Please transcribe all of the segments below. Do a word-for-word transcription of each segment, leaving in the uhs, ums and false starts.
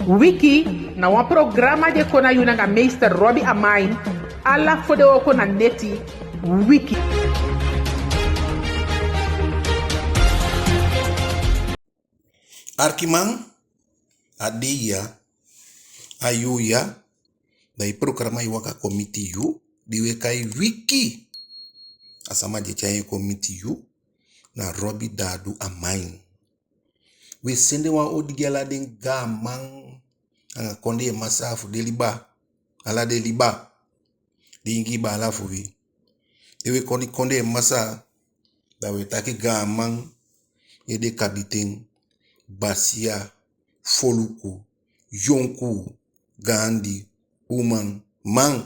Wiki na wan programa di e kon na yu nanga meester Robbie Amain, ala fodewooko na neti. Wiki. Arkiman, a dei ya, a yuu ya, da i programa e waka kon miti yu, di we kai Wiki. A sama di e tyai en kon miti yu, na Robbie Dadu Amain. We sende wan odi gi ala den gaaman anga kondee masaa fu den liba, ala den liba, den Ingii baala fu wi. Te we kon, kondee masaa, da we taki gaaman, ede kabiten, basiya, foluku, yonkuu, gaandi, uman, man.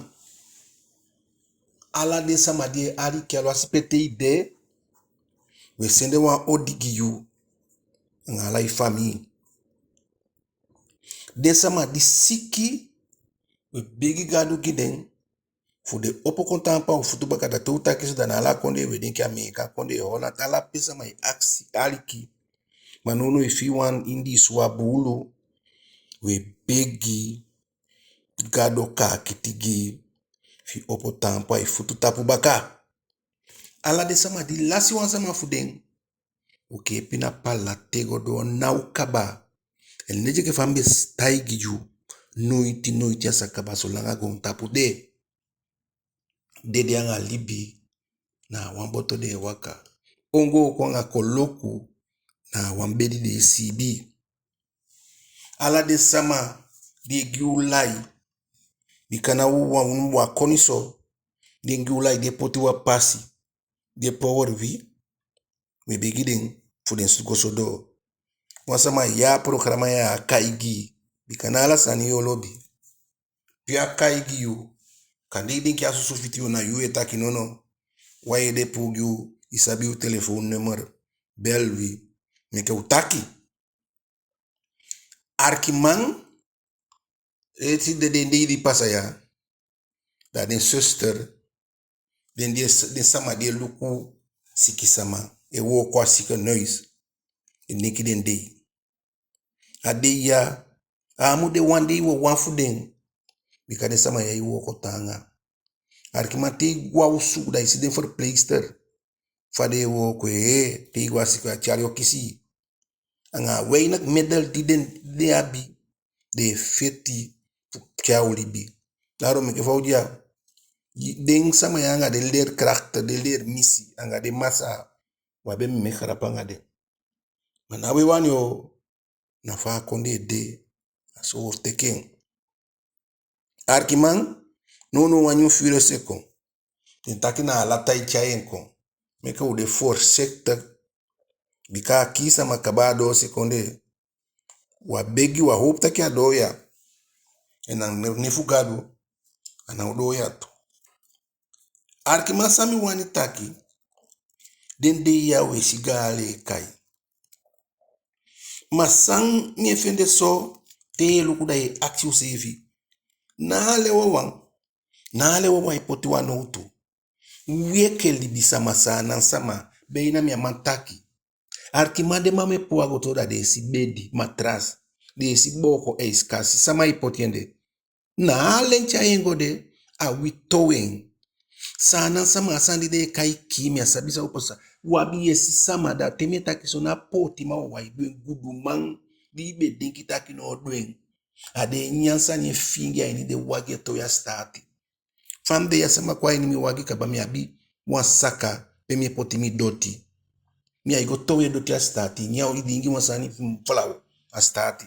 Ala den sama di e aliki, alwasi pe te i de, we sende wan odi gi yu anga ala i famii. Den sama di siki, we begi Gadu gi den, fu den opo kon taampu a u futu baka. Da te u taki so, da na ala kondee we denki, Ameekan Kondee, Holland, ala pe sama e akisi, aliki. Ma nownow i fii wan Indiisi wan buulu, we begi Gadu kaakiti gi i fi i opo taampu a i futu tapu baka. Ala den sama di lasi wan sama fu den, u ke pina pala tego doo ná o kaba. En leti enke fa mi be taigi yu, noiti, noiti a sa kaba solanga goontapu de. Dede anga libi na a wan boto den e waka. Ongooku anga koloku na a wan bedi den e siibi. Ala den sama di e gi u lai, bika ná u wan, u wan koni so, den gi u lai, den poti u a pasi, den power wi, we begi den fu den suku so doo. Wan sama yee a programa ya, a kai gi i, bika ná ala sani yu o lobi. Pe a kai gi yu, kande i denki a susu fiti yu, na yu e taki, nono. Wan ede puu gi u, i sabi u telefoonnummer, bel wi, meke u taki. Arkiman, eti den, den dei di pasa ya, da den zuster, den di e s-, den sama di e luku siki sama, e wooko a ziekenhuis, e denki den dei. A dei ya, a á mu de wan dei wawan fu den, bika den sama ya e wooko taanga. Arkiman, te i go a osu, da i si den verpleegster, fa den e wooko, ee, te i go a siki, a tyali o kisi i. Anga a weinig middel di den, den abi, den e feti fu tyai u libi. Daarom meke fa u de ya, den sama ya anga den leerkrachten, den leermisi, anga den masaa, u á be mu meke grap anga den. Ma ná we wani o, na fa a kondee de, a so u o teke en. Arkiman, nownow wan nyun virus e kon. Den taki na a lata e tyai en kon. Meke u de voorzichtig. Bika a kii sama kaba a doose kondee. U á begi, u á howpu taki a doo ya. En na nen fu Gadu, a ná o doo ya tu. Arkiman, san mi wani taki, den dei ya we si gaali e kai. Ma san mi e fende so, te i e luku, da i e akisi useefi, ná ala wawan, ná ala wawan e poti wan nowtu. Wi enke libisama, Saanan sama, beina mi á man taki. Arkiman, den man mu e puu a gotoo, da den e si bedi, matras, den e si booko, eiskasi, sama e poti en de. Na ala en tyai en go de, a wi towe en. Saanan sama, a sani di den e kai kii, mi á sabi san o pasa. U abi yesi sama, da te mi e taki so, ná pootiman wawan e du en, guduman di i be denki taki ná o du en. A den e nyan sani, e fiingi a ini den wagi e towe a sitaati. Fa mi de ya, sama kon a ini mi wagi kaba, mi abi wan saka pe mi e poti mi doti. Mi á e go towe doti a sitaati, nyan, i diingi wan sani fu mi flaw a sitaati.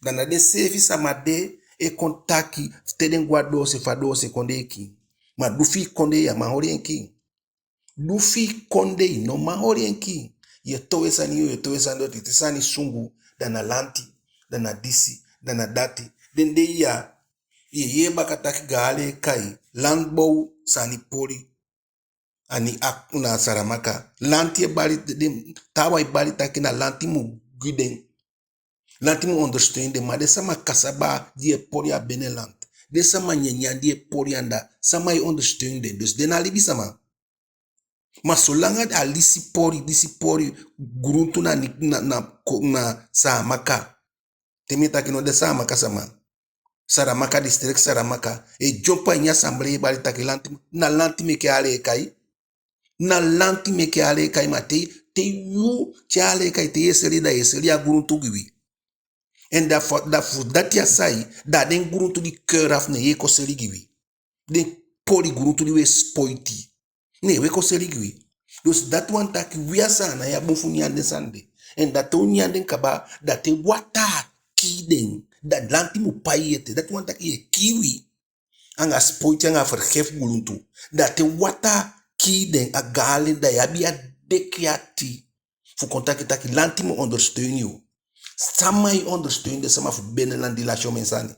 Da na den seefi sama de e kon taki, te den go a doose, fa doose kondee kiin. Ma du fi i kondee, i á man holi en kiin. Du fi i kondee, i no man holi en kiin. Yu e towe sani, yu e towe sani doti, te sani sungu, da na lanti, da na disi, da na dati. Den dei ya, yu e yee baka taki gaali e kai, landbouw sani poli. A ini a, na Saramaka. Lanti e bali, den, taawan e bali taki na lanti mu gi den. Lanti mu ondersteun den, ma den sama kasaba di e poli a binnenland, den sama nyanyan di e poli anda, sama e ondersteun den? Dus den ná libisama. Ma solanga a disi poli, disi poli, gruntu na ni-, na, na, ko-, na Saamaka. Te mi e taki no, den Saamaka sama, Saramaka district, Saramaka, e dyonbo a ini assemblee e bali taki lanti, na lanti meke ala e kai. Na lanti meke ala e kai, ma te, te yu tyai ala e kai, te yu e seli, da yu e seli a gruntu gi wi. En da fu, da fu dati a sai, da den gruntu di keur af, ne yu e kon seli gi wi. Den poli gruntu di wi e spoiti, ne wi e kon seli gi wi. Dus dati wani taki wi a Saanan ya bun fu nyan den sani de. En da te u nyan den kaba, da te wataa kii den, da lanti mu pai ete. Dati wani taki yu e kii wi anga spoiti anga vergif gruntu. Da te wataa kii den, a gaan alen, da yu abi a deki ati fu kon taki taki lanti mu ondersteun yu. Sama e ondersteun den sama fu binnenland di lasi omen sani?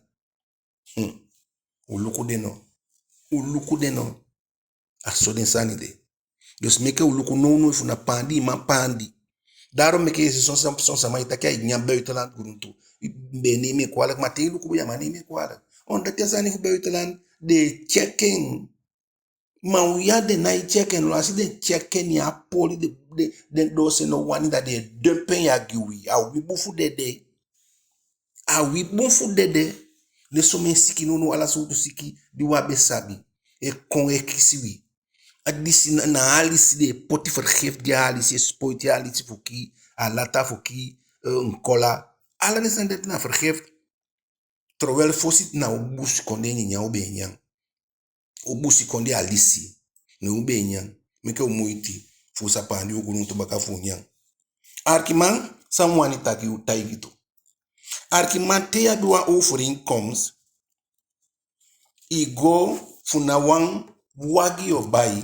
Hmm. U luku den no. U luku den no. A so den sani de. Dus meke u luku nownow efu na paandi i man paandi. Daarom meke yu e si son, son, son sama e taki ai nyan buitenland gruntu. Mi be, ná neem en kwalijk, ma te i luku bun, ya man neem en kwalijk. Omdat a sani fu buitenland, den e check en. Ma u ya, den nái check en. Alwasi den check en, ne a poli den, den, den doose no wani, da den e demp en ya gi wi. A wi bun fu dede. A wi bun fu dede. Ne somen siki nownow, ala sowtu siki di u á be sabi, e kon e kisi wi. A disi na, na alisi den e poti vergif gi a alisi, e spoiti a alisi fu kii, a lata fu kii, eh, nkola. Ala den sani dati na vergif. Terwijl fosi na u busikondee nyanyan u be e nyan. U busikondee alisi, ne u be e nyan. Meke u moiti fu u sa paandi u gruntu baka fu u nyan. Arkiman, san mi wani taki u, taigi tu. Arkiman, te yu abi wan overeenkomst, i go fu na wan wagi yu o bai,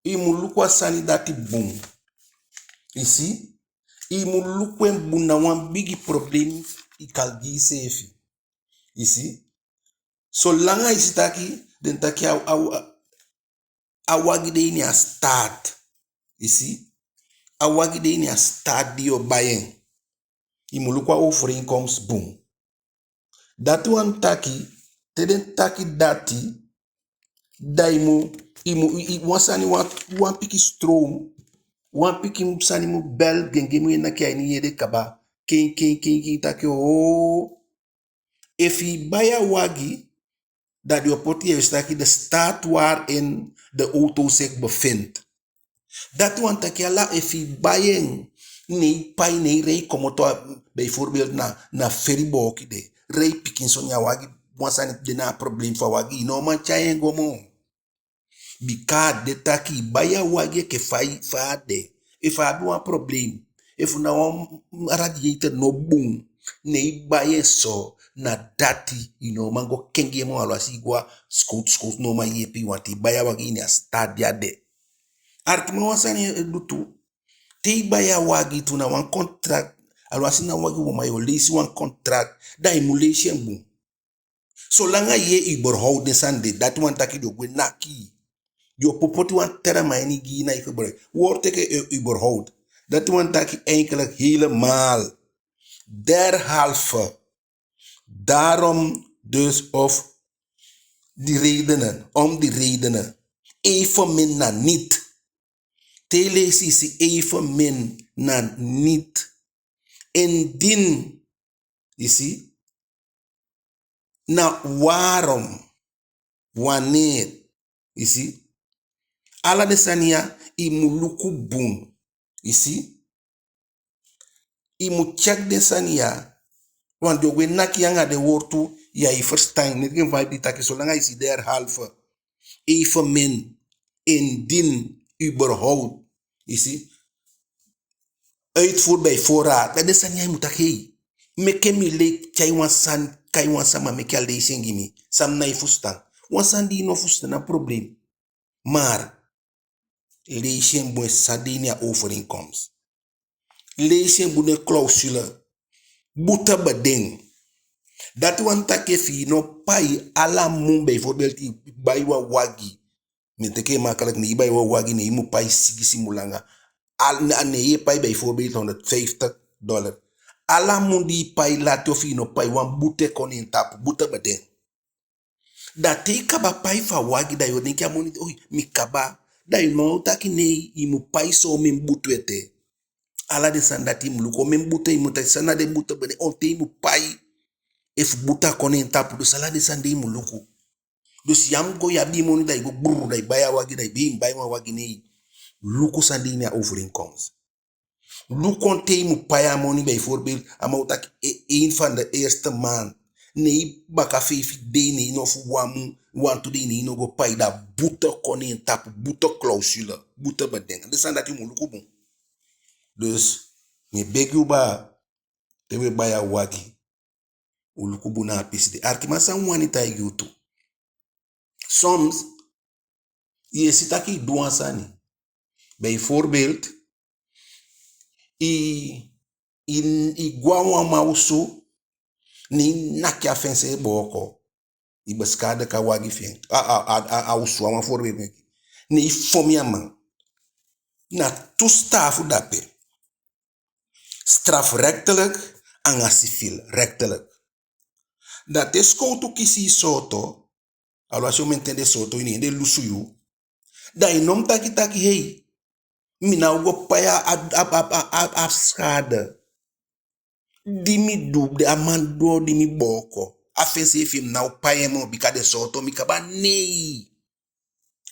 i mu luku a sani dati bun. I si? I mu luku en bun, na wan bigi probleem i kan gi iseefi. I si? Solanga i si taki, den taki a, a, a wagi de ini a staat. I si? A wagi de ini a staat di yu o bai en. I mu luku a overeenkomst bun. Dati wani taki, te den taki dati, da i mu, i mu, i, i, wan sani, wan, wan pikin stroom, wan pikin sani mu bel, genge mu e naki a ini i ede kaba, ken, ken, ken, ken, taki, oo, efu i bai a wagi, da den o poti, yu e si taki de staat waarin de auto zich bevindt. Dati wani taki ala, efu i bai en, ne i pai, ne i rei komoto a, bijvoorbeeld na, na Feriboki de, rei pikinso, ne a wagi, wan sani de na a probleem fu a wagi, i no man tyai en go moo. Bika a de taki i bai a wagi enke fa i, fa a de. Efu a abi wan probleem, efu na wan radiator no bun, ne i bai en so, na dati, i no man go kengi en moo, alwasi i go a sikowtu, sikowtu no man yeepi i, want i bai a wagi ini a staat di a de. Arkiman, wan sani e du tu. Te i bai a wagi tu, na wan contract, alwasi na wagi wan, ma yu o leisi wan contract, da i mu leisi en bun. Solanga i yee überhaupt, den sani de, dati wani taki den o gwe naki i. Den o poti wan term a ini gi i, na i gebruik. Woord teke, eh, überhaupt. Dati wani taki eigenlijk helemaal. Derhalve. Daarom dus of die redenen, om die redenen. Evenmin na niet. Te i leisi, i si evenmin na niet. Indien, i si, na waarom, wanneer, i si. Ala den sani ya, i mu luku bun, i si. I mu check den sani ya, want den o gwe naki i anga den wortu, ya i verstaan, net enke fa i be taki, solanga i si derhalve, evenmin, indien, überhaupt, i si. Uitvoer bij voorraad. Da den sani ya i mu taki, hei, meke mi lei tyai wan sani, kai wan sama meke a leisi en gi mi. San mi nái fusutan. Wan sani di i no fusutan, na probleem. Maar leisi en bun, san de ini a overeenkomst. Leisi en bun, den clausule. Boete beding. Dati wani taki efu i no pai ala mun, bijvoorbeeld i bai wan wagi. Mi e teke en makkelijk, ne i bai wan wagi, ne i mu pai sigisi mun langa. Al, ne, ne i e pai bijvoorbeeld honderdvijftig dollar. Ala mun di i pai lati ofu i no pai, wan boete kon na en tapu, boete beding. Da te i kaba pai fu a wagi, da yu o denki a moni de, oi, mi kaba. Da i man o taki nei, i mu pai somen boete ete. Ala den sani dati i mu luku. Omen buta i mu taki, san na den buta, bene, on ten i mu pai. Efu buta kon na en tapu, dus ala den sani de i mu luku. Dus yu á mu go, yu abi moni, da i go brrr, da i bai a wagi, da i be bai wan wagi, nee. Luku san de ini a overeenkomst. Luku on ten i mu pai a moni, bijvoorbeeld, a man o taki, e, een van de eerste maand. Nee, baka feifi dei, nee, no, fu wan mun, wantu dei, nee, i no go pai, da boete kon na en tapu, boeteclausule, boetebeding. Den sani dati i mu luku bun. Dus, mi e begi u baa, te u e bai a wagi, u luku bun na a pisi de. Arkiman, san mi wani taigi u tu. Soms, yu e si taki i du wan sani. Bijvoorbeeld, i, i, i go a wan man osu, ne i naki a fensee booko. I beschadig a wagi fi en. A, a, a, a, a osu, a wan voorbeeld meke. Ne i fon a man. Na tu sitaafu de ape. Strafrechtelijk anga civielrechtelijk. Da te sikowtu kisi i sooto, alwasi omen ten den sooto i, ne den lusu yu, da i no mu taki taki, hei, mi ná o go pai a, a, a, a, a, a schade di mi du, di a man du, di mi booko. A fensee fi en, mi ná o pai en moo, bika den sooto mi kaba. Nee.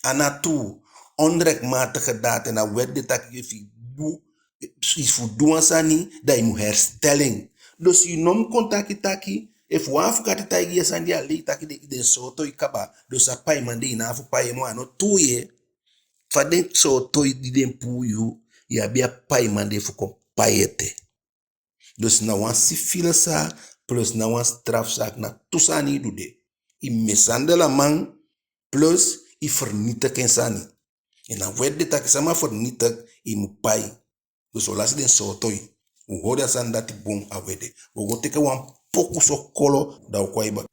A ná tuu. Onrechtmatige daad, en a wet de taki efu i du, efu i du wan sani, da i mu herstel en. Dus i no mu kon taki taki, efu wan afukati taigi i a sani de, a lei taki den, den sooto i kaba. Dus a paiman de i ná abi fu pai en moo, a no tuu ye. Fa den sooto i di den puu yu, i abi a paiman de fu kon pai ete. Dus na wan civiele zaak plus na wan strafzaak, na tu sani i du de. I mishandel a man plus i vernietig en sani. En a wet de taki sama vernietig, i mu pai. Dus u o lasi den sooto i. U holi a sani dati bun, a wet de. U o go teke wan poku sokolo, da u kon baka.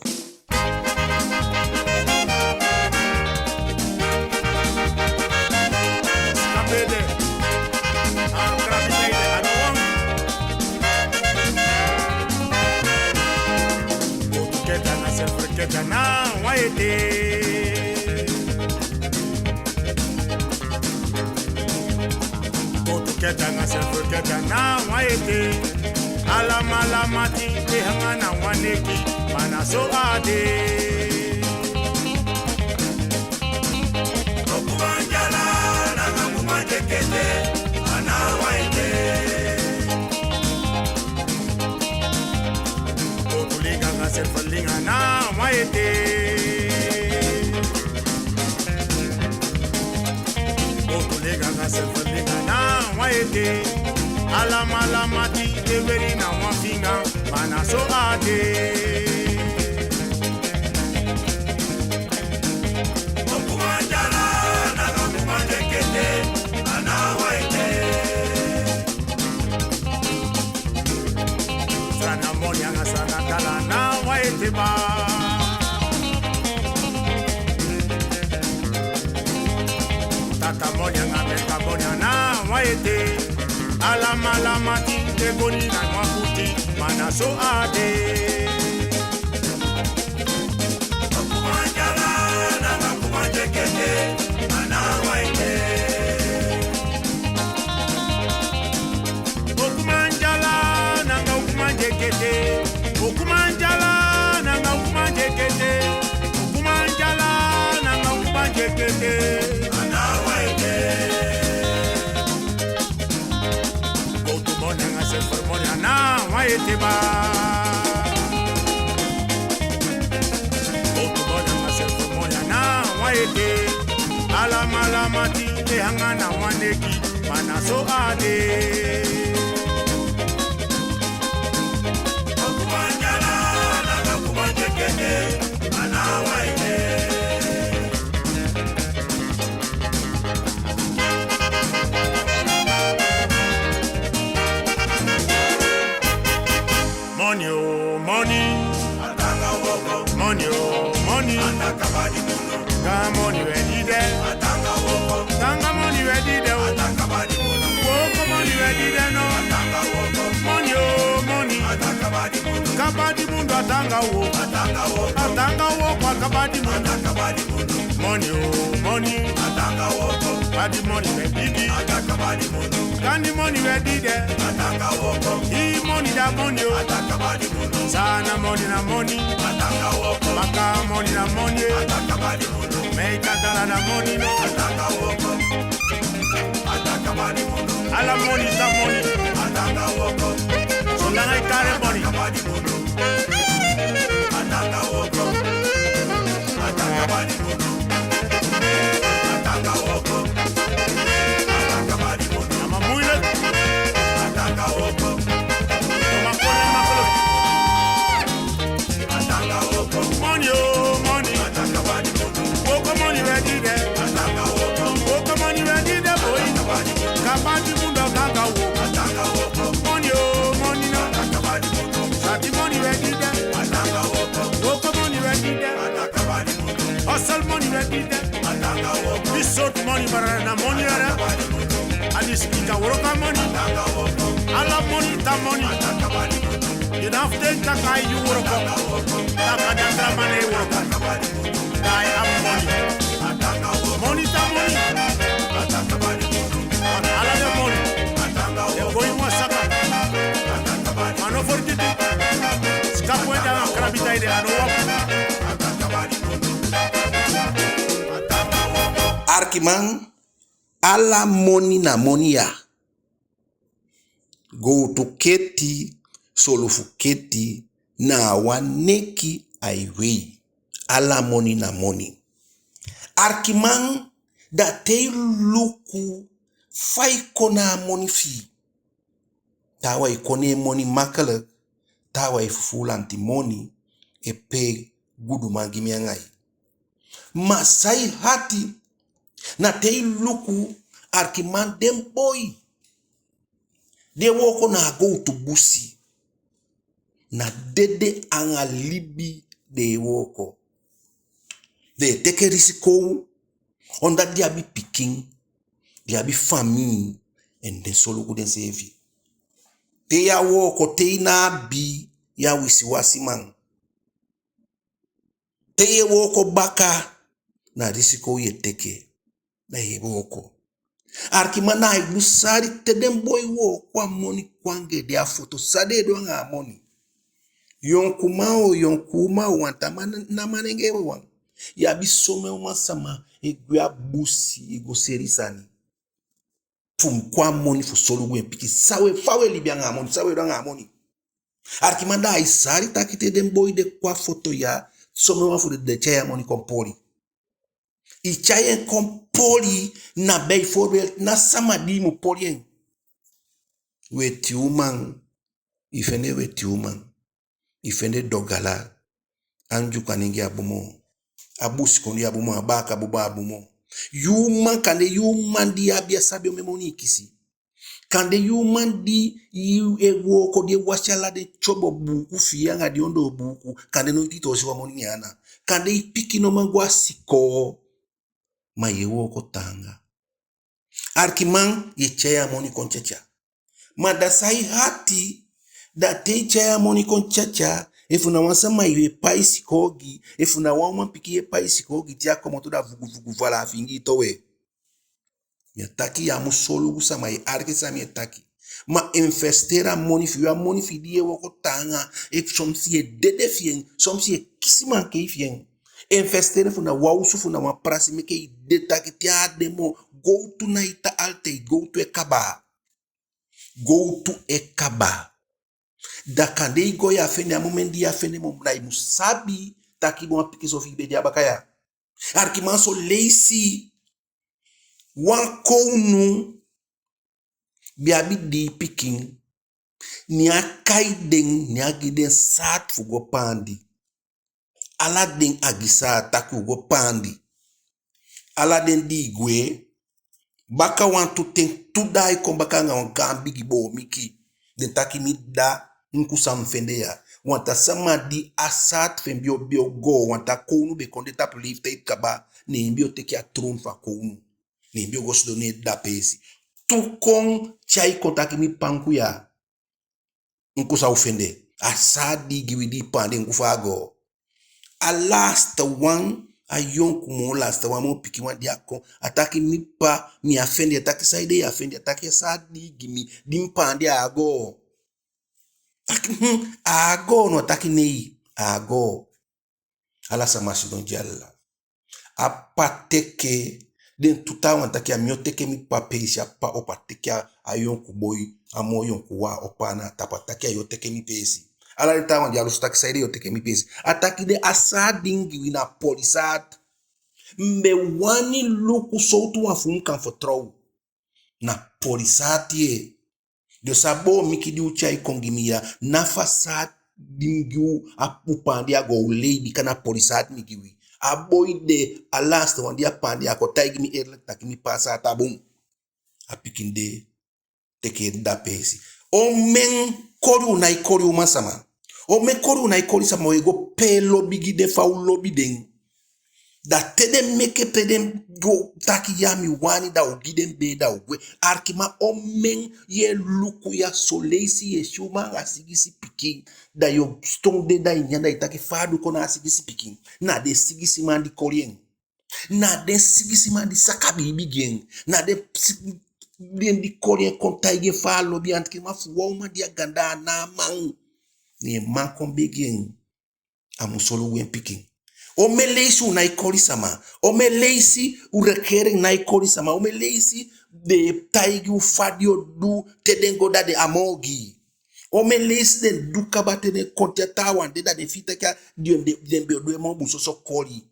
Kowtu keti anga self keti a ná wan ete. Kowtu keti anga self keti a ná wan ete. Alamala mati e hanga na wan neki, ma na so a de. Okumanjala nanga kumanjekete, a ná wan ete. Kowtu liga anga self liga a ná wan ete. Kowtu liga anga self liga a ná wan ete. Alamala mati e weli na wan finga, ma na so a de. Okumanjala nanga kumanjekete, a ná wan ete. San na moni anga san na tala, a ná wan ete baa. Tata moni anga meka moni a ná wan ete. Alamala mati e goni na wan kuti, ma na so a de. Okumanjala nanga kumanjekete, a ná wan ete. Okumanjala nanga okumanjekete. Okumanjala nanga okumanjekete. Okumanjala nanga okumanjekete, a ná wan ete. Kowtu moni anga self moni a ná wan ete baa. Kowtu moni anga self moni a ná wan ete. Alamala mati e hanga na wan neki, ma na so a de. Okumanjala nanga kumanjekete, a ná wan ete. Moni o moni, a taanga wooko. Moni o moni, a ta kaba di mundu. Taanga moni we di de, a taanga wooko. Taanga moni we di de o, a ta kaba di mundu. Wooko moni we di de no, a taanga wooko. Moni o moni, a ta kaba di mundu. Kaba di mundu a taanga wooko. A taanga wooko, a taanga wooko a kaba di mundu. A ta kaba di mundu. Moni o moni, a taanga wooko. Kaba di moni we di de, a ta kaba di mundu. Kandi moni we dide. Hii moni da moni o. Saanan moni na moni. Bakaa moni na moni. Meekan dala na moni no. Ala moni ta moni. Solanga i kali moni. Moni o, moni. Wooko moni we dide. Wooko moni we dide, boi. Kaba di mundu a taanga wooko. Moni o, moni na. Sati moni we dide. Wooko moni we dide. Hustle moni we dide. Di sowtu moni, baala, na moni yere. A disi i kan wooko a moni. Ala moni ta moni. I ná abi ten taki a yu wooko. Taki a den taa man e wooko. Da i abi moni. Moni ta moni. Ala den moni. Den go ini wan saka. Ma no fergiti. Sikapu e de anga krabi taide, a no wooko. Arkiman, ala moni na moni ya. Gowtu keti, solufu keti, na a wan neki ai wei. Ala moni na moni. Arkiman, da te i luku fa i kon na a moni fi i. Taawan e kon ne en moni makkelijk, taawan e fufuu lanti moni, e pee guduman gi mi anga i. Ma san e hati, na te i luku, arkiman, den boi di e wooko na a gowtu busi, na dede anga libi den e wooko. Den e teke risiko, omdat den abi pikin, den abi famii, en den solugu denseefi. Te yu á wooko, te i ná abi, yu a wisiwasiman. Te yu e wooko baka, na risiko yu e teke. Na yu e wooko. Arkiman, na ai du sali te den boi wooko a moni kon anga en de a foto. San den e du anga a moni? Yonkuman o, yonkuuman o, wan taa man, na manengee wawan. Yu abi somen uman sama e gwe a busi e go seli sani fu kon a moni fu solugu en pikin. San we, fa we libi anga a moni, san we du anga a moni? Arkiman, da ai sali taki te den boi de kon a foto ya, somen wan fu den, den tyai a moni kon poli. I tyai en kon poli na bijvoorbeeld, na sama di i mu poli en. Weti uman, i fende weti uman, i fende dogala, a Ndyuka nengee á bun moo, a busikondee á bun moo, a baaka buba á bun moo. Yu uman, kande yu uman di i abi, a sabi omen moni i kisi. Kande yu uman di i e wooko, di e wasi ala den tyobo buuku fi i anga den ondoo buuku, kande noiti i toosi wan moni ne en ana. Kande i pikin no man go a sikoo, ma yu e wooko taanga. Arkiman, yu e tyai a moni kon tyatya. Ma da san e hati, da te i tyai a moni kon tyatya, efu na wan sama yu e pai sikoo gi, efu na wan umanpikin yu e pai sikoo gi, te a komoto da vuguvugu, vala a fingii towe. Mi á taki yu á mu solugu sama, yu e aliki san mi e taki. Ma investeer a moni fi yu, a moni fi yu di yu e wooko taanga, efu soms yu e dede fi en, soms yu e kisi mankei fi en. Investeer en fu na wan osu, fu na wan prasi, meke i de taki te a á de moo. Gowtu ná e tan altijd, gowtu e kaba. Gowtu e kaba. Da kande i go, yu á fende, a moment di yu á fende moo, na i mu sabi taki wan pikinso fi i be de a baka ya. Arkiman, son leisi wan kownu be abi dii pikin, ne a kai den, ne a gi den saati fu go paandi. Ala den a gi saati taki u go paandi. Ala den dii gwe, baka wantu ten, tu daai kon baka anga wan gaan bigi boomiki. Den taki mi dda, luku san mi fende ya. Wan taa sama di a saati fi en be o, be o goo, wan taa kownu be kon de tapu leeftijd kaba, ne en be o teke a troon fu a kownu. Ne en be o go sidon ne en dda peesi. Tu kon tyai kon taki mi papa, luku ya. Luku san u fende. A saati di i gi wi di i paandi en, luku fa a goo. A laatste wan, a yonku moo lasita wan moo pikin wan di a kon. A taki mi ppa, mi á fende. A taki saide yu á fende? A taki a sa dii gi mi, di mi paandi a á goo. Taki, hmm, a á goo no? A taki nei, a á goo. Ala sama sidon dya. A ppa teke, den tu taawan taki a mi o teke mi ppa peesi. A ppa opo, a teke a, a yonku boi, a moo yonkuwan, a opo en na a tapu, a taki a yu o teke mi peesi. Ala den taawan dyalusu taki saide yu o teke mi peesi? A taki den, a sa dii gi wi na polisaat. Mi be wani luku sowtu wan fu u mi kan fitoow. Na polisaat ye. Dus a boomiki di u tyai kon gi mi ya, na fa sa dii gi u, a u paandi a goo, u lei, bika na polisaat mi gi wi. A boi de, a lasita wan di a paandi a kon taigi mi eerlijk taki mi ppa, a sa tan bun. A pikin de teke en dda peesi. Omen koli u nái koli uman sama? Omen koli u nái koli sama? U e go pee lobi gi den fa u lobi den. Da te den meke pe den go taki ya mi wani, da u gi den bee, da u gwe. Arkiman, omen yu e luku ya, son leisi yu e si uman anga sigisi pikin, da yu o sidon de, da i nyan, da i taki fa a du kon na a sigisi pikin? Na den sigisi man di koli en. Na den sigisi man di saka biibi gi en. Na den si-, den di koli en kon taigi en fa a lobi en. Arkiman, fu wan uman di a ganda, a ná a man. Ne en man kon begi en, a mu solugu en pikin. Omen leisi u nái koli sama? Omen leisi u regering nái koli sama? Omen leisi den e taigi u fa den o du, te den go da den á mu ogii? Omen leisi den du kaba, te den kon te a taawan de, da den fii taki a den, den, den be o du en moo bun? Soso koli.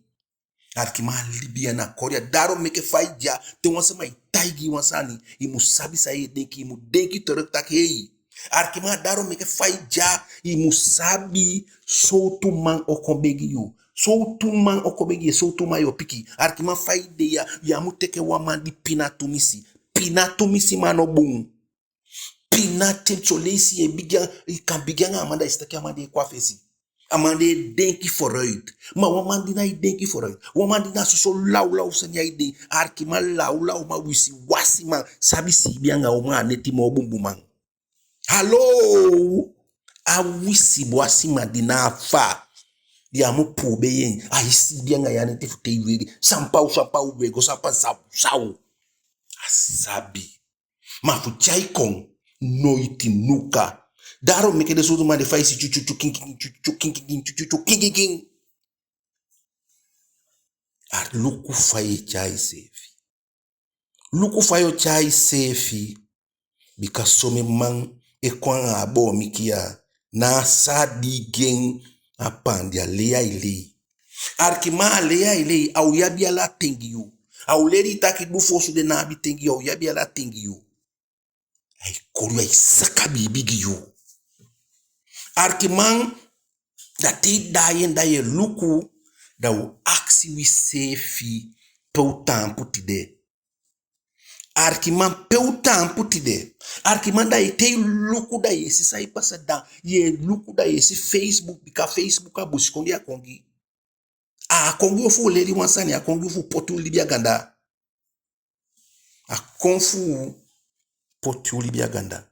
Arkiman, a libi ya na koli ya. Daarom meke fa i de ya, te wan sama e taigi i wan sani, i mu sabi san yu e denki, i mu denki terug taki ei. Arkiman, daarom meke fa i de ya, i mu sabi sowtu man o kon begi yu. Sowtu man o kon begi yu, sowtu man yu o piki. Arkiman, fa i de ya, yu á mu teke wan man di pina tumisi. Pina tumisi man no bun. Pina te, son leisi yu e bigin, i kan bigin anga a man, da i si taki a man di e kon a fesi. A man di e denki vooruit. Ma wan man di nái denki vooruit, wan man di na soso lawlaw sani ai denki. Arkiman, lawlaw man, wisiwasiman, sabi siibi anga uman a neti moo bunbun man. Hallo! A wisiwasiman di na a fa, di á mu puu bee en, ai siibi anga yu a neti fu te i weli. San pa u, san pa u, we go san pa, saw, saw. A sabi. Ma fu tyai kon, noiti, nunka. Daarom meke den sowtu man de, fa i si tyu tyu tyu kin kin kin, tyu tyu tyu kin kin kin, tyu tyu tyu kin kin kin. A luku fa yu e tyai iseefi. Luku fa yu o tyai iseefi. Bika somen man e kon anga a boomiki ya, na a sa dii gi en, a paandi, a lei ai lei. Arkiman, a lei ai lei, a o abi ala ten gi yu. A o leli i taki du fu osu de ná abi ten gi yu, a o abi ala ten gi yu. Ai koli yu, ai saka biibi gi yu. Arkiman, da te i daai en, da yu e luku, da u akisi wiseefi pe u taampu tide. Arkiman, pe u taampu tide. Arkiman, da i, te i luku, da yu e si san e pasa, da yu e luku, da yu e si Facebook, bika Facebook a busikondee a kon gi. A kon gi u fu u leli wan sani, a kon gi u fu u poti u libi a ganda. A kon fu u poti u libi a ganda.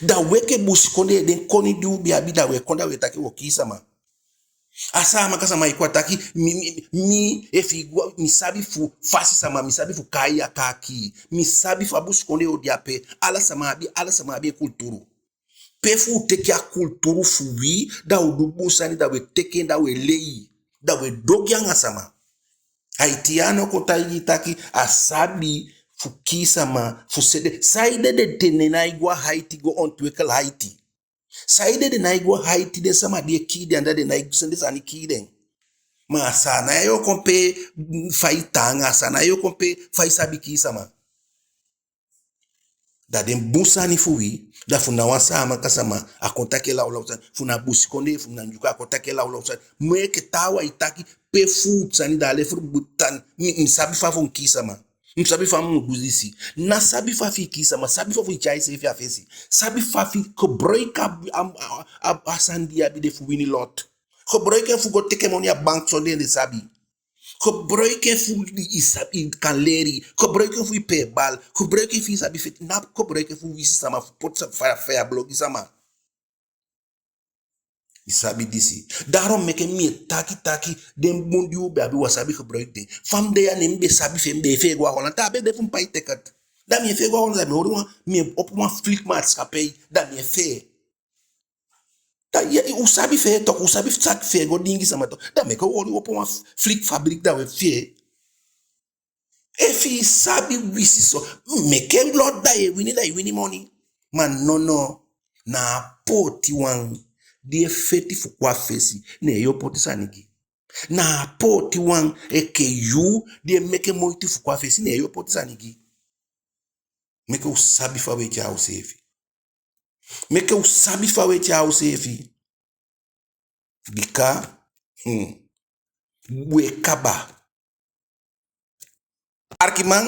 Da u enke busikondee, den koni di u be abi, da u e kon, da u e taki u o kii sama. A Saamaka sama e kon a taki, mi, mi, mi, efu i go, mi sabi fu fasi sama, mi sabi fu kai a kaakii. Mi sabi fa busikondee o de ape. Ala sama abi, ala sama abi en kulturu. Pe fu u teke a kulturu fu wi, da u du bun sani, da u e teke en, da u e lei, da u e du ogii anga sama. Haitiano kon taigi i taki a sabi fu kii sama, fu sende. Saide den, den nái go a Haiti go ontwikkel Haiti? Saide den nái go a Haiti, den sama di e kii den anda, den nái sende sani kii den? Ma a Saanan ya yu o kon pee fa i taanga, a Saanan ya yu o kon pee fa i sabi kii sama. Da den bun sani fu wi, da fu na wan Saamaka sama a kon taki en lawlaw sani, fu na busikondee, fu na Ndyuka a kon taki en lawlaw sani. Meke taawan e taki pe fu u sani, da a lefel butan, mi, mi sabi fa fu mi kii sama. Mi sabi fa mi mu du disi. Ná sabi fa fi i kii sama, sabi fa fi i tyai iseefi a fesi. Sabi fa fi i gebruik a, a, a, a, a sani di i abi de fu wini lot. Gebruik en fu go teke moni a bank sondee den sabi. Gebruik en fu i sabi, i kan leli. Gebruik en fu i pee bal. Gebruik en fu i sabi feti. Ná gebruik en fu wisi sama, fu poti sa-, faya, faya bolo gi sama. I sabi disi. Daarom meke mi e taki taki, den bun di u be abi, u á sabi gebruik den. Fa mi de ya, ne mi be sabi fi en, mi be e fee go a Holland. Te a be de fu mi pai ticket. Da mi e fee go a Holland, da mi e holi wan, mi e opo wan vliegmaatschappij, da mi e fee. Da ye, u sabi fee toch, u sabi saki fee go diingi sama toch. Da meke u holi, u opo wan vliegfabriek, da u e fee. Efi i sabi wisi so, meke lot, da ye wini, da i wini moni. Ma nono, na a potiwan di e feti fu kon a fesi, ne yo poti sani gi. Na a potiwan enke yu di e meke moiti fu kon a fesi, ne yo poti sani gi. Meke u sabi fa u e tyai useefi. Meke u sabi fa u e tyai useefi. Bika, hmm, u e kaba. Arkiman,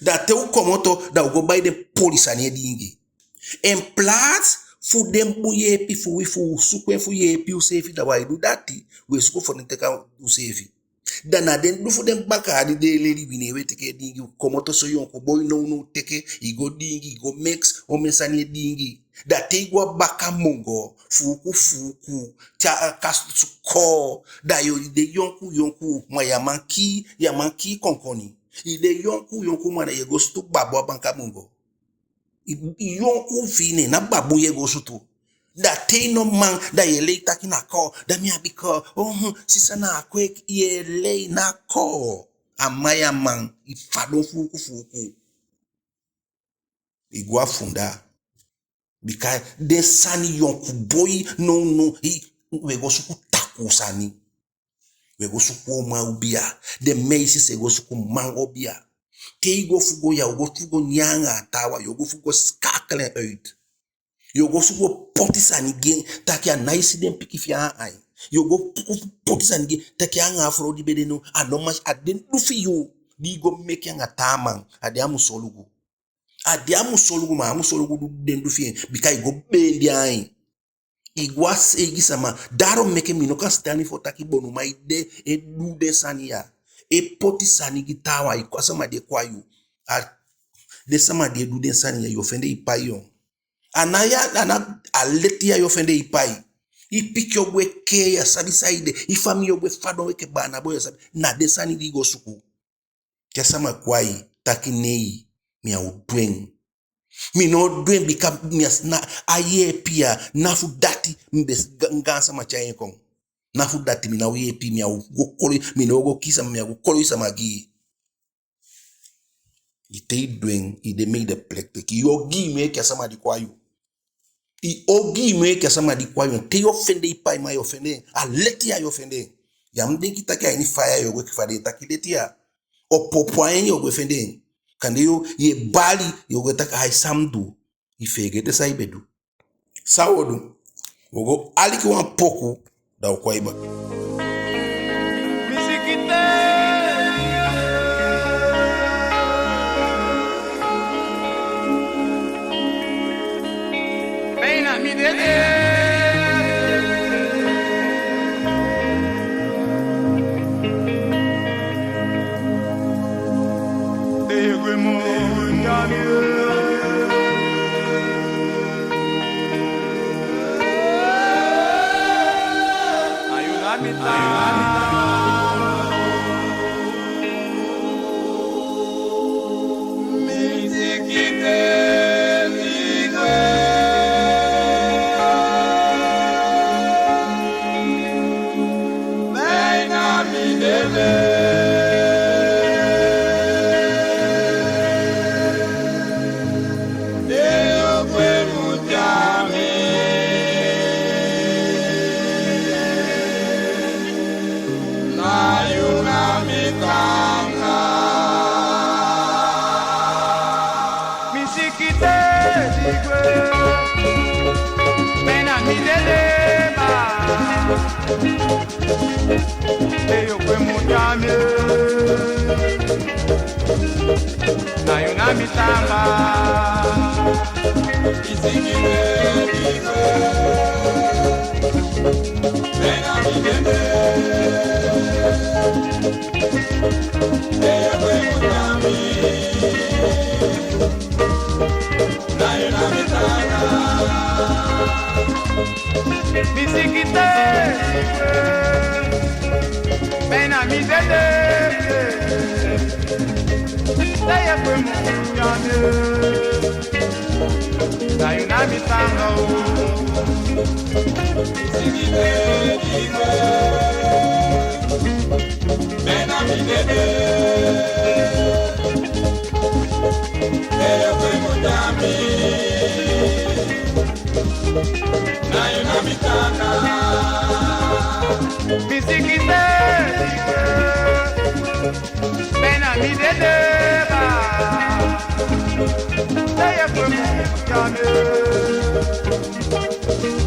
da te u komoto, da u go bai den poli sani e diingi. In plaats fu den bun yeepi fu wi, fu u suku en fu yeepi useefi, da u á e du dati, u e suku fu den teke useefi. Da na den du fu den bakaa di den e leli wi, ne u e teke e diingi. U komoto so yonku boi nownow, teke, i go diingi, i go mix, omen sani e diingi. Da te i go a baka mongo, fuuku fuuku, te a kasi koo, da yo, i de yonku yonku, ma ya man kii, ya man kii konkoni. I de yonku yonku, ma da ye go sutu babun a baka mongo. I, i yonku fi i, ne na babun ye go sutu. Da te i no man, da ye lei taki na koo, da mi abi koo. Ohun, sisa, na a koo ye lei, na koo. A man ya man, i fadon fuuku fuuku. I go a funda. Bika den sani yonku boi nownow, i, u e go suku takuu sani. U e go suku uman obiya. Den meisjes e go suku man obiya. Te i go fu go ya, u go fu go nyan anga a taawan, yo go fu go schakel en uit. Yo go suku poti sani gi en, taki a nái si den pikin fi en a ain. Yo go fu poti sani gi en, taki anga a frow di be de now, a no man si, a den du fi yu, di i go meke anga taa man, a de a mu solugu. A de a mu solugu, ma a mu solugu du den du fi en, bika i go beendi ain. I go a seigi sama. Daarom meke mi no kan sitani fu taki bonuman e de, e du den sani ya. E poti sani gi taawan, i kon a sama di e kon a yu. A den sama di e du den sani ya, yo fende i pai, yo. A ná ya, a ná a leti ya yo fende i pai. I pikin o gwe kee, ya sabi saide. I famii o gwe fadon enke baana boi, ya sabi. Na den sani di i go suku. Te a sama kon a i, taki nei, mi á o du en. Mi ná o du en bika mi á si, na a yeepi ya, ná fu dati mi be s-, ga-, gaansama tyai en kon. Ná fu dati mi ná o yeepi, mi á o go kolo, mi ná o go kii sama, mi á o go kolo sama gi i. I te i du en, i de medeplichtig. I ogii moo enke a sama di kon a yu. I ogii moo enke a sama di kon a yu. Te yo fende i pai, ma yo fende en. A leti ya yo fende en. Ya mu denki taki a ini faya yo gwe, enke fa den e taki leti ya. Opo opo ain yo gwe fende en. Kande yo, ye bali, yo gwe taki ai, san mi du. I feegete san i be du. San wo du? Wo go aliki wan poku, da wo kon a i baka.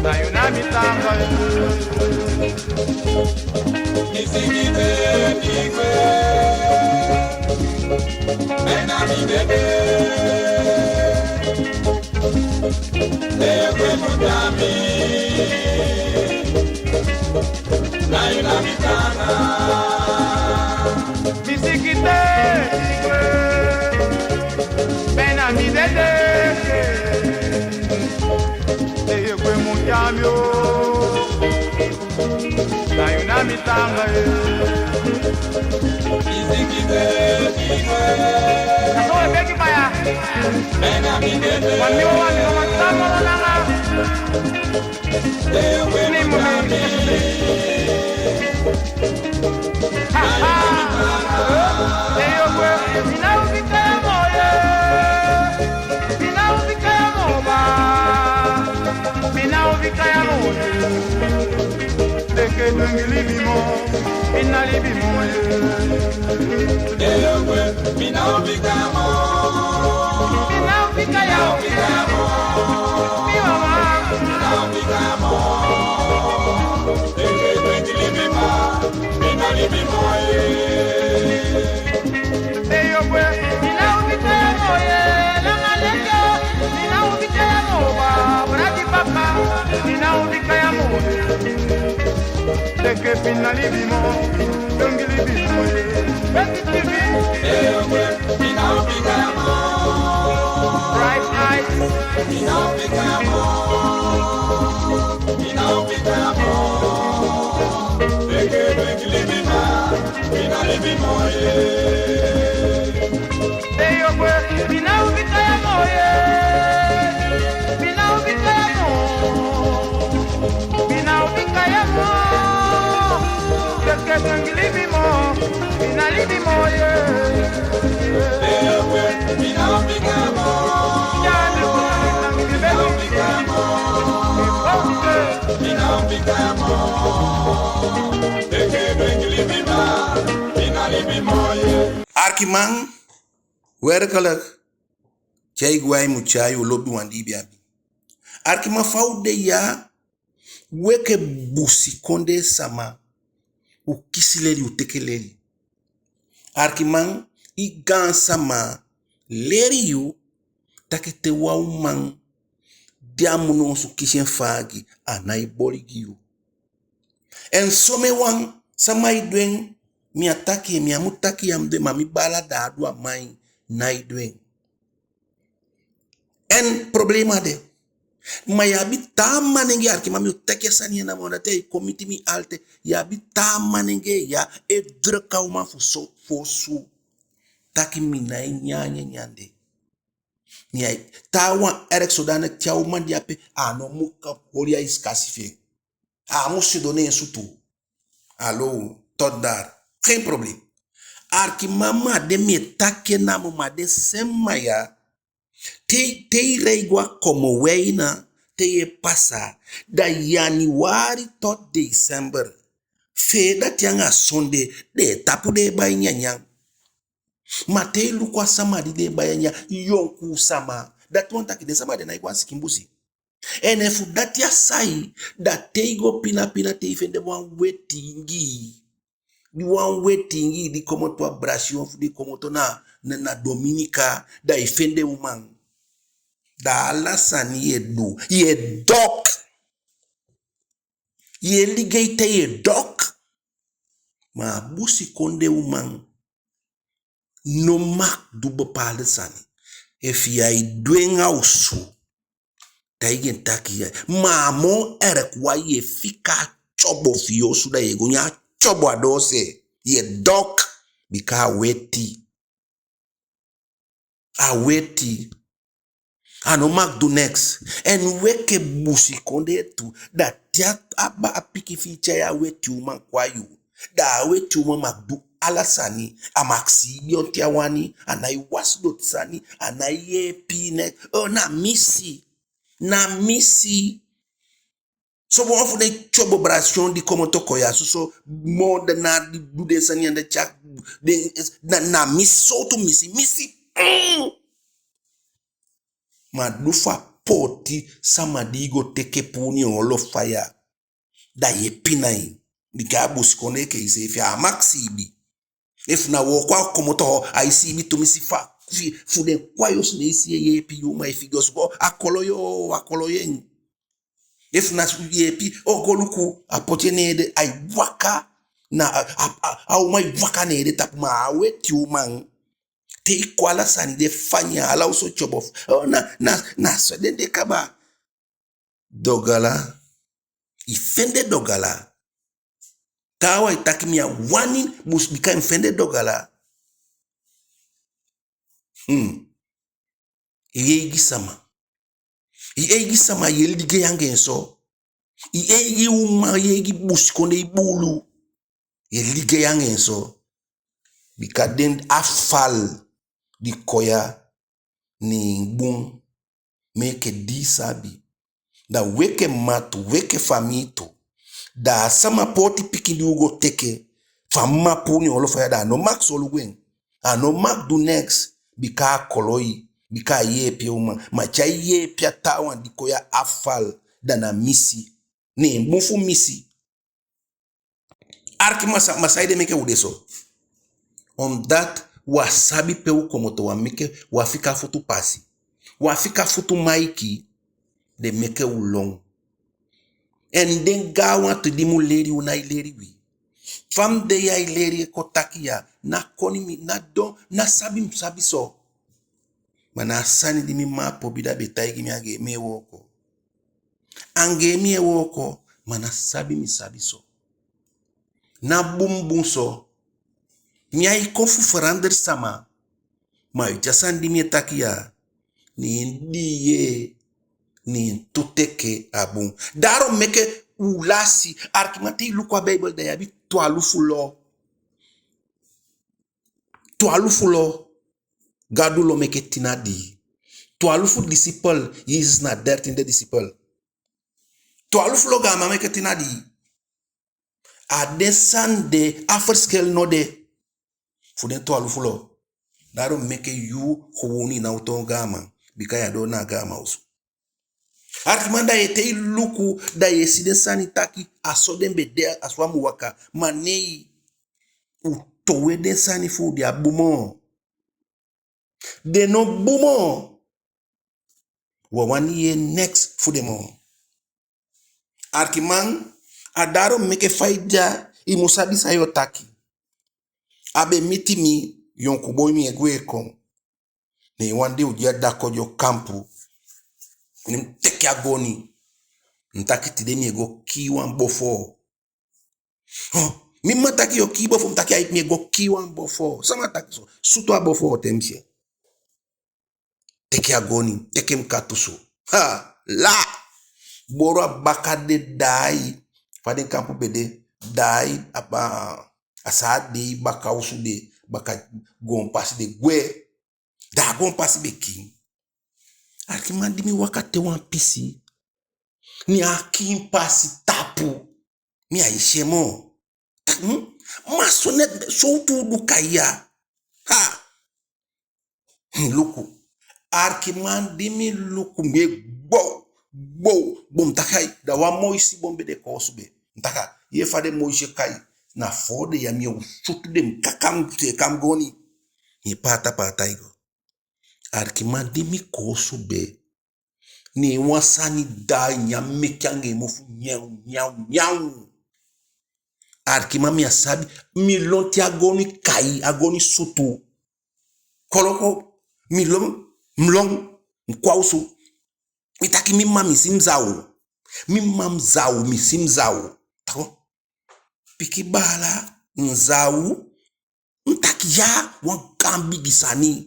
Na yu na mi taanga. Mi siki te mi gwe. Bena mi dede. Te gwe mu dami. Na yu na mi taanga. Mi siki te mi gwe. Bena mi dede. Te gwe mu dami o. Na yu na mi taanga e. Mi siki te mi gwe. Na so we begi faya. Bena mi dede. Wan mi wawan mi wawan taanga langa. Ni mu mi. Ha, ha. Te gwe. Mi ná o fika ya moo ye. Mi ná o fika ya moo baa. Mi ná o fika ya moo ye. Teke dwengi libi moo. Mi ná libi moo ye. Te gwe. Mi ná o fika ya moo. Mi ná o fika ya moo. Mi wawan. Mi ná o fika ya moo. Teke dwengi libi moo. Mi ná libi moo ye. Te gwe. Mi ná o fika ya moo ye. Langa leke. Mi ná o fika ya moo baa. Bradi papa. Mi ná o fika ya moo ye. Teke pina libi moo. Dwengi libi moo ye. Beti libi. Te gwe. Mi ná o fika ya moo. Bright eyes. Mi ná o fika ya moo. Mi ná o fika ya moo. Teke dwengi libi moo. Mi ná libi moo ye. Te gwe. Mi ná o fika ya moo ye. Mi ná o fika ya moo. Mi ná o fika ya moo. Teke dwengi libi moo. Mi ná libi moo ye. Te gwe. Mi ná o fika ya moo. Mi ná o fika ya moo. Mi ná o fika ya moo. Teke dwengi libi moo. Mi ná libi moo ye. Arkiman, werkelijk, tyai gwe a i mu tyai, u lobi wan di i be abi. Arkiman, fa u de ya, wi enke busikondee sama, u kisi leli, u teke leli. Arkiman, i gaansama leli yu taki te wan uman de a mundu osu kisi en faagi, a nái boli gi yu. En somen wan sama e du en, mi á taki en, mi á mu taki en, a mu de, ma mi baala, da a du a man, nái du en. En problema de. Ma yu abi taa manengee, arkiman, mi o taki a sani ya namo, dati ai kon miti mi altijd. Yu abi taa manengee ya e druk a uman fu so, fu osu. Taki mi nái nyan a nyanyan de. Mi ai, taawan erg zodanig te a uman de ape, a no mu kan holi a iskasi fi en. A mu sidon ne en sutuu. Alo, tot daar. Geen probleem. Arkiman, ma den mi e taki en namo, ma den sama ya, te, te i rei go a Commewijne, te i e pasa, da januari tot december, feeda te anga sonde, den e tapu, den e bai nyanyan. Ma te i luku a sama di den e bai a nyanyan, yonkuu sama. Dati wani taki den sama de nái go a sikin busi. En efu dati a sai, da te i go pina pina, te i fende wan weti ingii, di wan weti ingii di komoto a Brasil, fu di komoto na, na, na Dominica, da i fende uman. Da ala sani yu e du, yu e dok. Yu e ligei te yu e dok. Ma a busikondee uman no mag du bepaalde sani. Efu yu á e du en a osu, taigi en taki ya. Ma a moo erg wan, yu e fika a tyobo fi yu osu, da yu e go nyan a tyobo a doose. Yu e dok, bika a weti. A weti. A no mag du neks. En wi enke busikondee tu, da te a, a pikin fi i tyai a weti uman kon a yu, da a weti uman mag du ala sani. A mag siibi on te a wani, a nái wasi doti sani, a nái yeepi i neks. O, na misi. Na misi. Sowan fu den tyobo brasiyon di komoto kon ya soso, moordenaar di du den sani anda, tyak, den, na, na misi, sowtu misi, misi. Mm. Ma du fu a poti sama di i go teke puu ne en olo faya, da yu e pina en. Bika a busikondee enke iseefi, a á mag siibi. Efu na wooko a komoto, ai siibi tumisi fa, fi, fu den kon a yu osu ne i si en yeepi yu uman, efu i go suku, a koloi, a koloi en. Efu na yeepi, o go luku, a poti en ne en ede, ai waka, na a, a, a, a uman e waka ne en ede tapu, ma a weti uman. Te i kon, ala sani de fanya, ala osu tyobo. O, na, na, na so den de kaba. Dogala, i fende dogala. Taawan e taki mi á wani busi bika i mu fende dogala. Hmm. I eigi sama. I eigi sama, yu e ligei anga en so. I eigi uman, i eigi busikondee buulu. Yu e ligei anga en so. Bika den afval di kon ya, ne en bun meke di i sabi. Da u enke mma tu, u enke famii tu. Da a sama poti pikin di u go teke, fa mma puu ne en olo faya, da a no mag solugu en. A no mag du neks, bika a koloi, bika a yeepi en uman. Ma te ai yeepi a taawan di kon ya afval, da na misi. Ne en bun fu misi. Arki, ma sa, ma saide meke u de so? Omdat u á sabi pe u komoto, u á meke, u á fika futu pasi. U á fika futu maiki, den meke u lon. En den gaanwan tu di mu leli u nái leli wi. Fa mi de ya e leli e kon taki ya, ná koni mi, ná don, ná sabi mi sabi so. Ma na a sani di mi mma Pobida be taigi mi, anga en mi e wooko. Anga en mi e wooko, ma ná sabi mi sabi so. Ná bun bun so. Mi á e kon fu verander sama. Ma yu si a sani di mi e taki ya, ne en di yee, ne en tu teke a bun. Daarom meke u lasi, arkiman, te i luku a Beibel, da yu abi twalufu lo. Twalufu lo. Gadu lo meke tin a dii. Twalufu disipel, Jesesi na dertiende disipel. Twalufu lo, gaaman, meke tin a dii. A den sani de, a verschil no de fu den twalufu lo. Daarom meke yu gewoon i ná o toon gaaman, bika yu á doo na a gaaman osu. Arkiman, da yu e, te i luku, da yu e si den sani taki a so den be de, a so a mu waka. Ma nei, u towe den sani fu u, den á bun moo. Den no bun moo. U á wani yee neks fu den moo. Arkiman, a daarom meke fa i de ya, i mu sabi san yu o taki. A be miti mi, yonku boi, mi e gwe e kon. Ne wan dei u de a Dakodyo kampu. Ne mi teke a goni. Mi taki tide mi e go kii wan bofoo. Oh, mi mma taki yu o kii bofoo, mi taki ai, mi e go kii wan bofoo. Sama taki so? Sutu a bofoo te mi si en. Teke a goni, teke mi katusu. Ha, la! Boro a baka de daai. Fa den kampu be de, daai, a, a, a saa dei baka osu de, baka goonpasi de gwe. Da a goonpasi be kiin. Arkiman, di mi waka te wan pisi, ne a kiin pasi tapu. Mi á e si en moo. Hmm? Ma so net, sowtu udu kai ya? Ha! Hmm, luku. Arkiman, di mi luku, mi e gbow, gbow, gbow. Mi taki ai, da wan moisi bon be de koosube. Mi taki a, yee fa den moisi e kai. Na foo de ya mi o sutu den, kaka mi seeka mi goni. Mi e paata paata e go. Arkiman, di mi koosube, ne wan sani daai, ne a meke anga en mofu nyaw, nyaw, nyaw. Arkiman, mi á sabi, mi lon te a goni kai, a goni sutu. Koloko, mi lon, mi lon, mi kon a osu. Mi taki mi mma, mi si mi zaw. Mi mma, mi zaw, mi si mi zaw. Tako, pikin baala, mi zaw. Mi taki ya, wan gaan bigi sani.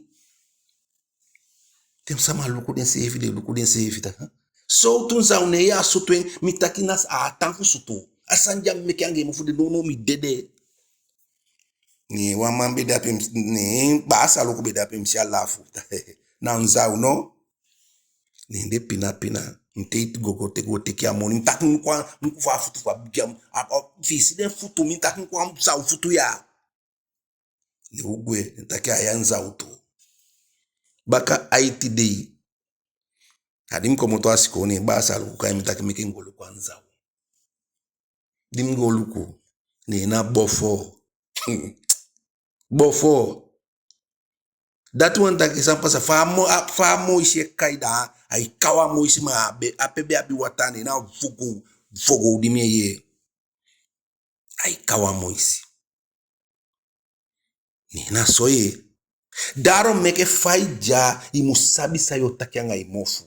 Den sama luku denseefi, den luku denseefi taki, sowtu zaw, ne yu á sutu en? Mi taki na a á tan fu sutu. A sani di a meke anga en mofu de, nownow mi dede. Ne wan man be de ape, mi si, ne baasa luku be de ape, mi si a lafu. Na zaw no? Ne den pina pina. Mi te iti gogo te go teke a moni. Mi taki mi kon, mi kon fu a futu fu a bigi a, a, a, fi i si den futu, mi taki mi kon a zaw futu ya. Ne u gwe, ne taki a ya na zaw tu. Baka aiti dei, A di mi komoto a sikoo, ne baasa luku kai mi taki meke mi go luku a nzaw. Di mi go luku, ne na bofo. Bofo. Dati wani taki san pasa, fa a mo-, a, fa a moisi e kai da, ai kaw a moisi, ma a be, a pe be abi wataa, ne na vogow, vogow di mi e yee. Ai kaw a moisi. Ne na so ye. Daarom meke fa i de ya, i mu sabi san yo taki anga i mofu.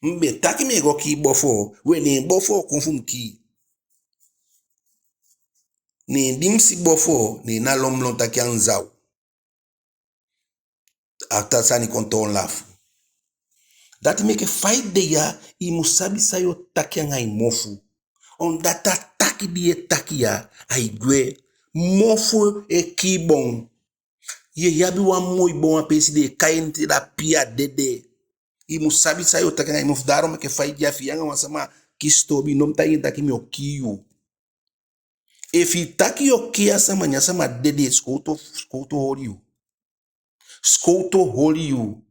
Mi be taki mi e go kii bofo, we ne bofo kon fu mi kii. Ne di mi si bofo, ne na lon mi lon taki a nzaw. A taa sani kon toon lafu. Dati meke fa i de ya, i mu sabi san yo taki anga i mofu. Omdat a taki di ye taki ya, ai gwe. Mofu e kii bon. Ye, ye abi wan moi bon a peesi, den e kai en te da pii a dede. I mu sabi san yo taki anga i mofu. Daarom meke fa i de ya, efi yu anga wan sama kisi toobi, no mu taigi en taki mi o kii yu. Efi i taki yo kii a sama, ne a sama dede, sikowtu, sikowtu holi yu. Sikowtu holi yu.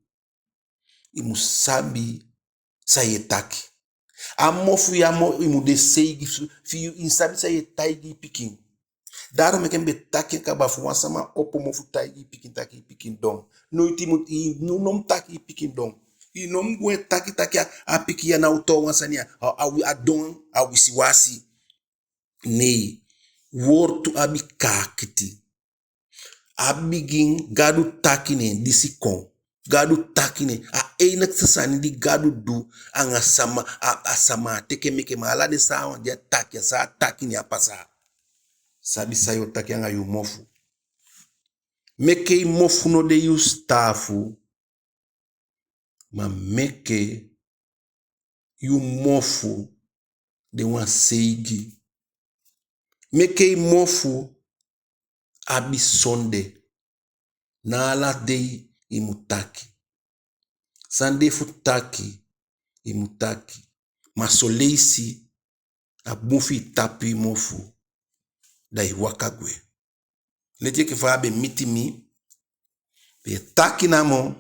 I mu sabi san ye taki. A mofu ya mo, i mu de seigi fi, fi i, i sabi san ye taigi i pikin. Daarom meke mi be taki en kaba, fu wan sama opo mofu taigi i pikin taki i pikin don. Noiti i mu, i no, no mu taki i pikin don. I no mu gwe taki taki a, a pikin ya ná o toon wan sani ya, a, a, a don, a wisiwasi. Nee, wowtu abi kaakiti. A bigin Gadu taki, ne disi kon. Gadu taki, ne a enigste sani di Gadu du anga sama, a, a sama á teke meke, ma ala den sani di a taki, a san a taki, ne a pasa. Sabi san yo taki anga yu mofu. Meke i mofu no de yu sitaafu, ma meke yu mofu de wan seigi. Meke i mofu abi sonde. Ná ala dei i mu taki. San de fu taki, i mu taki. Ma son leisi a bun fi i tapu i mofu, da i waka gwe. Leti enke fa a be miti mi, be taki namo,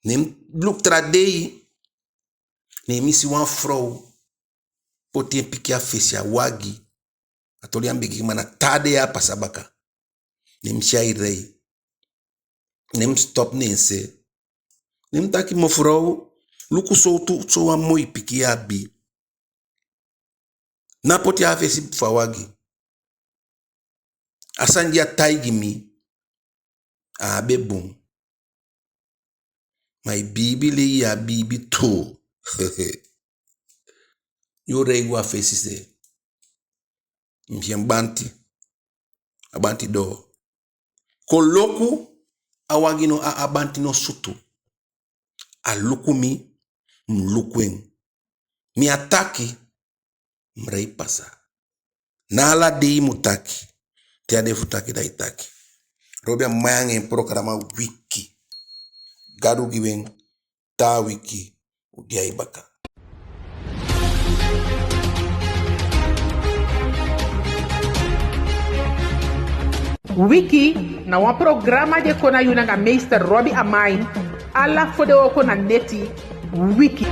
ne mi luku taa dei, ne mi si wan frow poti en pikin a fesi a wagi. A toli ya mi be gi, ma na taa dei a pasa baka. Ne mi si ai rei. Ne mi sitopu ne en se. Ne mi taki: "Mevrouw, luku sowtu, sowan moi pikin yu abi. Ná poti en a fesi fu a wagi. A sani di a taigi mi, a á be bun. Ma i biibi lei, a biibi tuu." Yu o rei go a fesi se. Mi si en banti. A banti doo. Koloku, a wagi no, a, a banti no sutu. A luku mi, mi luku en. Mi á taki, mi rei pasa. Ná ala dei i mu taki. Te a de fu taki, da i taki. Robi Amain anga en programa Wiki. Gadu gi wi en. Taa wiki u de ya baka. Wiki na wan programa di e kon na yu nanga meester Robi Amain, ala fodewooko na neti. Wiki.